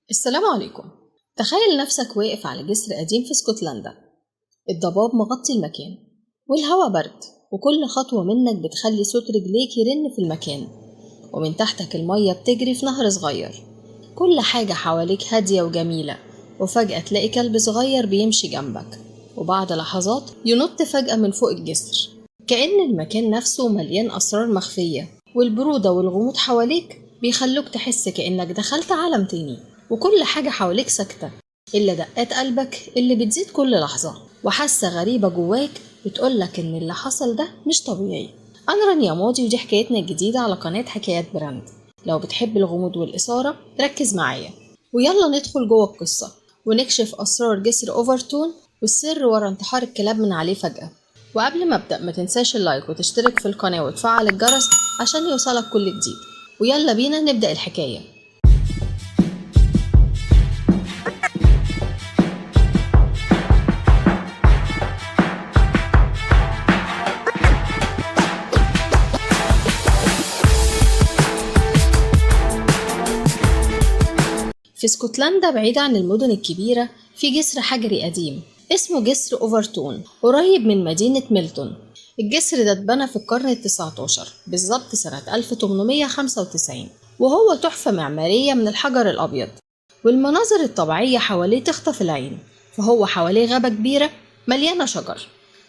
السلام عليكم. تخيل نفسك واقف على جسر قديم في اسكتلندا، الضباب مغطي المكان والهواء برد، وكل خطوة منك بتخلي صوت رجليك يرن في المكان، ومن تحتك المية بتجري في نهر صغير. كل حاجة حواليك هادية وجميلة، وفجأة تلاقي كلب صغير بيمشي جنبك، وبعد لحظات ينط فجأة من فوق الجسر، كأن المكان نفسه مليان أسرار مخفية، والبرودة والغموض حواليك بيخلوك تحس كأنك دخلت عالم تاني، وكل حاجة حواليك ساكتة إلا دقات قلبك اللي بتزيد كل لحظة، وحاسة غريبة جواك بتقولك إن اللي حصل ده مش طبيعي. أنا رانيا ماضي، ودي حكايتنا الجديدة على قناة حكايات براند. لو بتحب الغموض والإثارة ركز معايا، ويلا ندخل جوه القصة ونكشف أسرار جسر أوفرتون والسر ورا انتحار الكلاب من عليه فجأة. وقبل ما أبدأ ما تنساش ال like وتشترك في القناة وتفعل الجرس عشان يوصلك كل جديد. ويلا بينا نبدأ الحكاية. في اسكتلندا بعيد عن المدن الكبيرة في جسر حجري قديم اسمه جسر أوفرتون، قريب من مدينة ميلتون. الجسر ده اتبنى في القرن ال19 بالظبط سنة 1895، وهو تحفة معمارية من الحجر الأبيض، والمناظر الطبيعية حواليه تخطف العين. فهو حواليه غابة كبيرة مليانة شجر،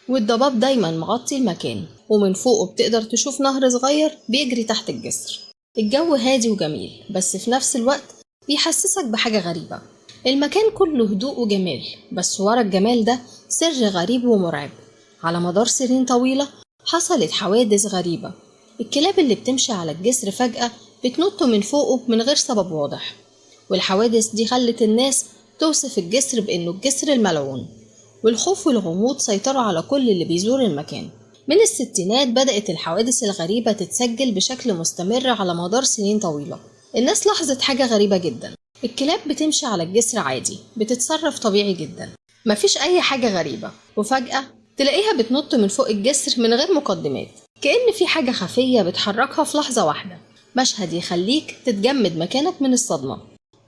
والضباب دايما مغطي المكان، ومن فوقه بتقدر تشوف نهر صغير بيجري تحت الجسر. الجو هادي وجميل، بس في نفس الوقت بيحسسك بحاجة غريبة. المكان كله هدوء وجمال، بس ورا الجمال ده سر غريب ومرعب. على مدار سنين طويلة حصلت حوادث غريبة. الكلاب اللي بتمشي على الجسر فجأة بتنط من فوقه من غير سبب واضح، والحوادث دي خلت الناس توصف الجسر بأنه الجسر الملعون، والخوف والغموض سيطروا على كل اللي بيزور المكان. من الستينات بدأت الحوادث الغريبة تتسجل بشكل مستمر على مدار سنين طويلة. الناس لاحظت حاجة غريبة جدا، الكلاب بتمشي على الجسر عادي، بتتصرف طبيعي جدا، مفيش أي حاجة غريبة، وفجأة تلاقيها بتنط من فوق الجسر من غير مقدمات، كأن في حاجة خفية بتحركها في لحظة واحدة. مشهد يخليك تتجمد مكانك من الصدمة.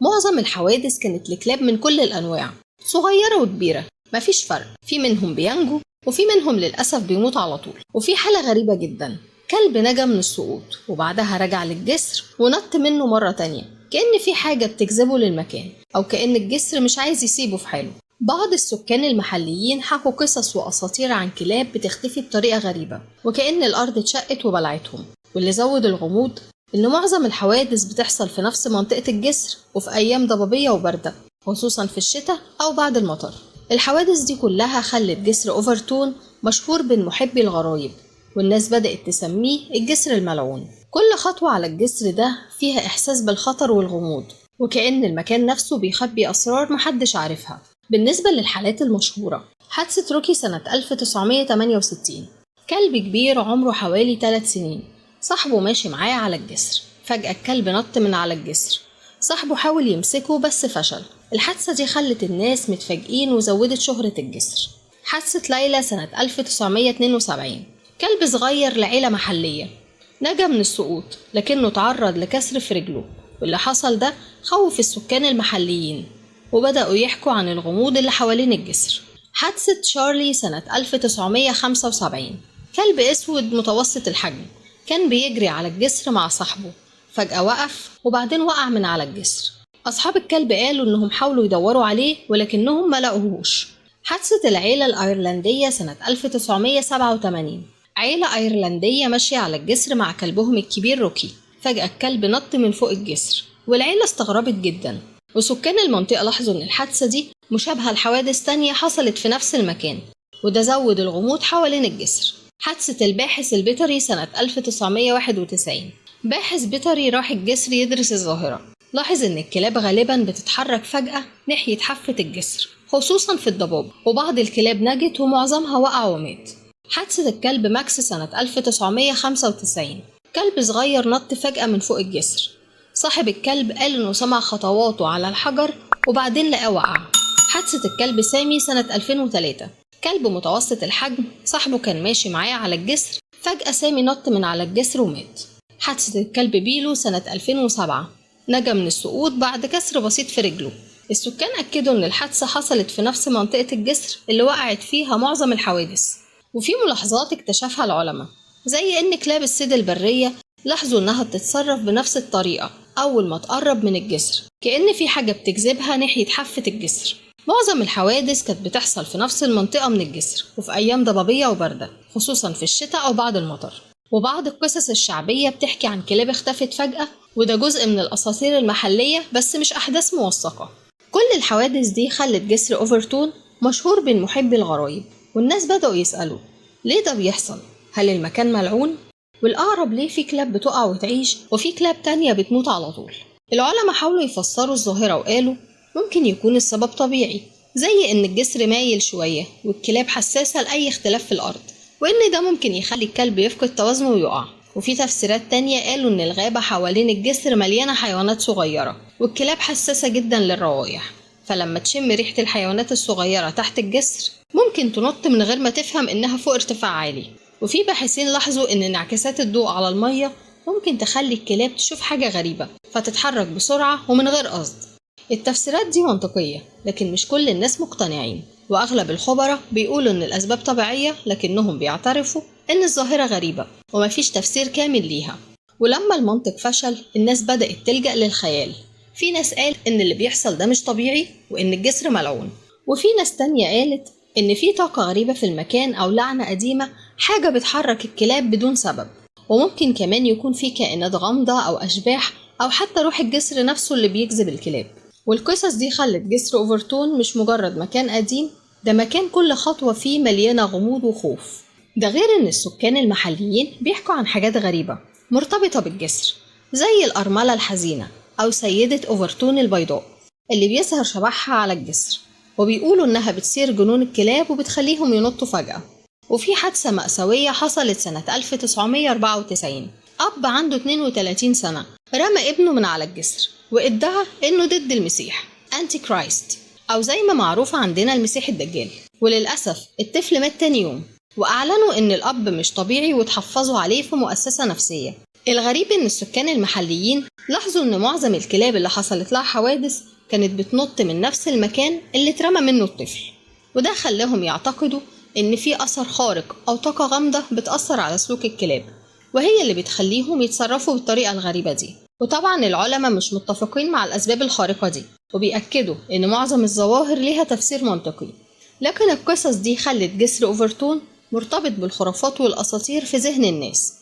معظم الحوادث كانت لكلاب من كل الأنواع، صغيرة وكبيرة، مفيش فرق، في منهم بينجو وفي منهم للأسف بيموت على طول. وفي حالة غريبة جدا، كلب نجا من السقوط وبعدها رجع للجسر ونط منه مرة تانية، كأن في حاجة بتجذبه للمكان، أو كأن الجسر مش عايز يسيبه في حاله. بعض السكان المحليين حكوا قصص وأساطير عن كلاب بتختفي بطريقة غريبة، وكأن الأرض اتشقت وبلعتهم. واللي زود الغموض إن معظم الحوادث بتحصل في نفس منطقة الجسر وفي أيام ضبابية وباردة، خصوصا في الشتاء أو بعد المطر. الحوادث دي كلها خلت جسر أوفرتون مشهور بين محبي الغرايب، والناس بدأت تسميه الجسر الملعون. كل خطوة على الجسر ده فيها إحساس بالخطر والغموض، وكأن المكان نفسه بيخبي أسرار محدش عارفها. بالنسبة للحالات المشهورة، حادثة روكي سنة 1968، كلب كبير عمره حوالي 3 سنين، صاحبه ماشي معاه على الجسر، فجأة الكلب نط من على الجسر، صاحبه حاول يمسكه بس فشل. الحادثة دي خلت الناس متفاجئين وزودت شهرة الجسر. حادثة ليلى سنة 1972، كلب صغير لعيلة محلية نجا من السقوط، لكنه تعرض لكسر في رجله، واللي حصل ده خوف السكان المحليين وبدأوا يحكوا عن الغموض اللي حوالين الجسر. حادثة شارلي سنة 1975، كلب أسود متوسط الحجم كان بيجري على الجسر مع صاحبه، فجأة وقف وبعدين وقع من على الجسر. أصحاب الكلب قالوا إنهم حاولوا يدوروا عليه ولكنهم ما لقوهوش. حادثة العيلة الأيرلندية سنة 1987، عيلة أيرلندية ماشية على الجسر مع كلبهم الكبير روكي، فجأة الكلب نط من فوق الجسر والعيلة استغربت جدا، وسكان المنطقة لاحظوا إن الحادثة دي مشابهة لحوادث تانية حصلت في نفس المكان، وده زود الغموض حوالين الجسر. حادثة الباحث البيطري سنة 1991، باحث بيطري راح الجسر يدرس الظاهرة، لاحظ إن الكلاب غالبا بتتحرك فجأة ناحية حافة الجسر خصوصا في الضباب، وبعض الكلاب نجت ومعظمها وقع ومات. حادثة الكلب ماكس سنة 1995، كلب صغير نط فجأة من فوق الجسر، صاحب الكلب قال إنه سمع خطواته على الحجر وبعدين لقاه وقع. حادثة الكلب سامي سنة 2003، كلب متوسط الحجم صاحبه كان ماشي معاه على الجسر، فجأة سامي نط من على الجسر ومات. حادثة الكلب بيلو سنة 2007، نجا من السقوط بعد كسر بسيط في رجله. السكان أكدوا إن الحادثة حصلت في نفس منطقة الجسر اللي وقعت فيها معظم الحوادث. وفي ملاحظات اكتشفها العلماء، زي إن كلاب الصيد البرية لاحظوا إنها بتتصرف بنفس الطريقة أول ما تقرب من الجسر، كأن في حاجة بتجذبها ناحية حافة الجسر. معظم الحوادث كانت بتحصل في نفس المنطقة من الجسر وفي أيام ضبابية وباردة، خصوصا في الشتاء أو بعد المطر. وبعض القصص الشعبية بتحكي عن كلاب اختفت فجأة، وده جزء من الأساطير المحلية بس مش أحداث موثقة. كل الحوادث دي خلت جسر أوفرتون مشهور بين محبي الغرايب، والناس بدأوا يسألوا ليه ده بيحصل؟ هل المكان ملعون؟ والأقرب ليه في كلاب بتقع وتعيش وفي كلاب تانية بتموت على طول؟ العلماء حاولوا يفسروا الظاهرة وقالوا ممكن يكون السبب طبيعي، زي إن الجسر مايل شوية والكلاب حساسة لأي اختلاف في الأرض، وإن ده ممكن يخلي الكلب يفقد توازنه ويقع. وفي تفسيرات تانية قالوا إن الغابة حوالين الجسر مليانة حيوانات صغيرة، والكلاب حساسة جدا للروايح، فلما تشم ريحة الحيوانات الصغيرة تحت الجسر ممكن تنط من غير ما تفهم إنها فوق ارتفاع عالي. وفي باحثين لاحظوا إن انعكاسات الضوء على المية ممكن تخلي الكلاب تشوف حاجة غريبة فتتحرك بسرعة ومن غير قصد. التفسيرات دي منطقية، لكن مش كل الناس مقتنعين، وأغلب الخبراء بيقولوا إن الأسباب طبيعية، لكنهم بيعترفوا إن الظاهرة غريبة ومفيش تفسير كامل ليها. ولما المنطق فشل الناس بدأت تلجأ للخيال. في ناس قال إن اللي بيحصل ده مش طبيعي وإن الجسر ملعون، وفي ناس تانية قالت إن في طاقة غريبة في المكان أو لعنة قديمة، حاجة بتحرك الكلاب بدون سبب. وممكن كمان يكون في كائنات غامضة أو أشباح أو حتى روح الجسر نفسه اللي بيجذب الكلاب. والقصص دي خلت جسر أوفرتون مش مجرد مكان قديم، ده مكان كل خطوة فيه مليانة غموض وخوف. ده غير إن السكان المحليين بيحكوا عن حاجات غريبة مرتبطة بالجسر، زي الأرملة الحزينة أو سيدة أوفرتون البيضاء اللي بيظهر شبحها على الجسر، وبيقولوا إنها بتصير جنون الكلاب وبتخليهم ينطوا فجأة. وفي حادثة مأساوية حصلت سنة 1994، أب عنده 32 سنة رمى ابنه من على الجسر وادعى إنه ضد المسيح، Antichrist، أو زي ما معروف عندنا المسيح الدجال. وللأسف الطفل مات تاني يوم، وأعلنوا إن الأب مش طبيعي وتحفظوا عليه في مؤسسة نفسية. الغريب إن السكان المحليين لاحظوا إن معظم الكلاب اللي حصلت لها حوادث كانت بتنط من نفس المكان اللي اترمى منه الطفل، وده خلاهم يعتقدوا إن في أثر خارق أو طاقة غامضة بتأثر على سلوك الكلاب، وهي اللي بتخليهم يتصرفوا بالطريقة الغريبة دي. وطبعا العلماء مش متفقين مع الأسباب الخارقة دي، وبيأكدوا إن معظم الظواهر ليها تفسير منطقي، لكن القصص دي خلت جسر أوفرتون مرتبط بالخرافات والأساطير في ذهن الناس،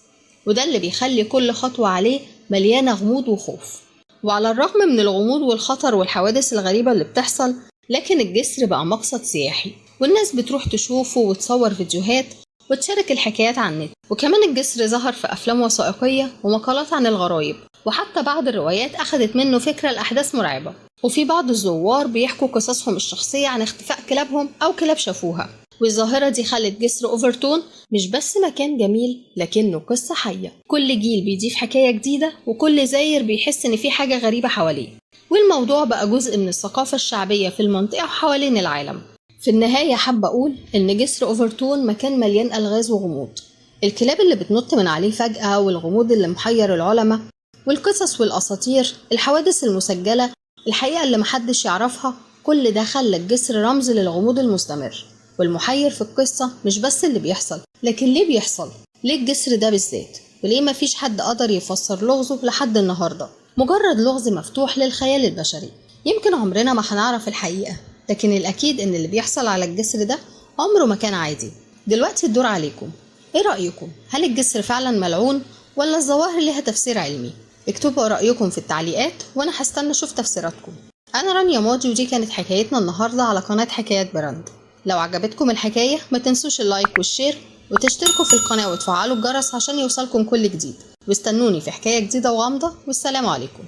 وده اللي بيخلي كل خطوة عليه مليانة غموض وخوف. وعلى الرغم من الغموض والخطر والحوادث الغريبة اللي بتحصل، لكن الجسر بقى مقصد سياحي، والناس بتروح تشوفه وتصور فيديوهات وتشارك الحكايات عن النت. وكمان الجسر ظهر في أفلام وثائقية ومقالات عن الغرايب، وحتى بعض الروايات أخذت منه فكرة لأحداث مرعبة. وفي بعض الزوار بيحكوا قصصهم الشخصية عن اختفاء كلابهم أو كلاب شافوها. والظاهرة دي خلت جسر أوفرتون مش بس مكان جميل، لكنه قصة حية. كل جيل بيضيف حكاية جديدة، وكل زاير بيحس إن في حاجة غريبة حواليه، والموضوع بقى جزء من الثقافة الشعبية في المنطقة وحوالين العالم. في النهاية حابة أقول إن جسر أوفرتون مكان مليان ألغاز وغموض. الكلاب اللي بتنط من عليه فجأة، والغموض اللي محير العلماء، والقصص والأساطير، الحوادث المسجلة، الحقيقة اللي محدش يعرفها، كل ده خلى الجسر رمز للغموض المستمر. والمحير في القصة مش بس اللي بيحصل، لكن ليه بيحصل؟ ليه الجسر ده بالذات؟ وليه مفيش حد قدر يفسر لغزه لحد النهاردة؟ مجرد لغز مفتوح للخيال البشري. يمكن عمرنا ما هنعرف الحقيقة، لكن الأكيد إن اللي بيحصل على الجسر ده عمره ما كان عادي. دلوقتي الدور عليكم، إيه رأيكم؟ هل الجسر فعلا ملعون ولا الظواهر لها تفسير علمي؟ اكتبوا رأيكم في التعليقات وأنا هستنى أشوف تفسيراتكم. أنا رانيا ماضي، ودي كانت حكايتنا النهاردة على قناة حكايات براند. لو عجبتكم الحكاية ما تنسوش ال like وال share وتشتركوا في القناة وتفعلوا الجرس عشان يوصلكم كل جديد. واستنوني في حكاية جديدة وغامضة، والسلام عليكم.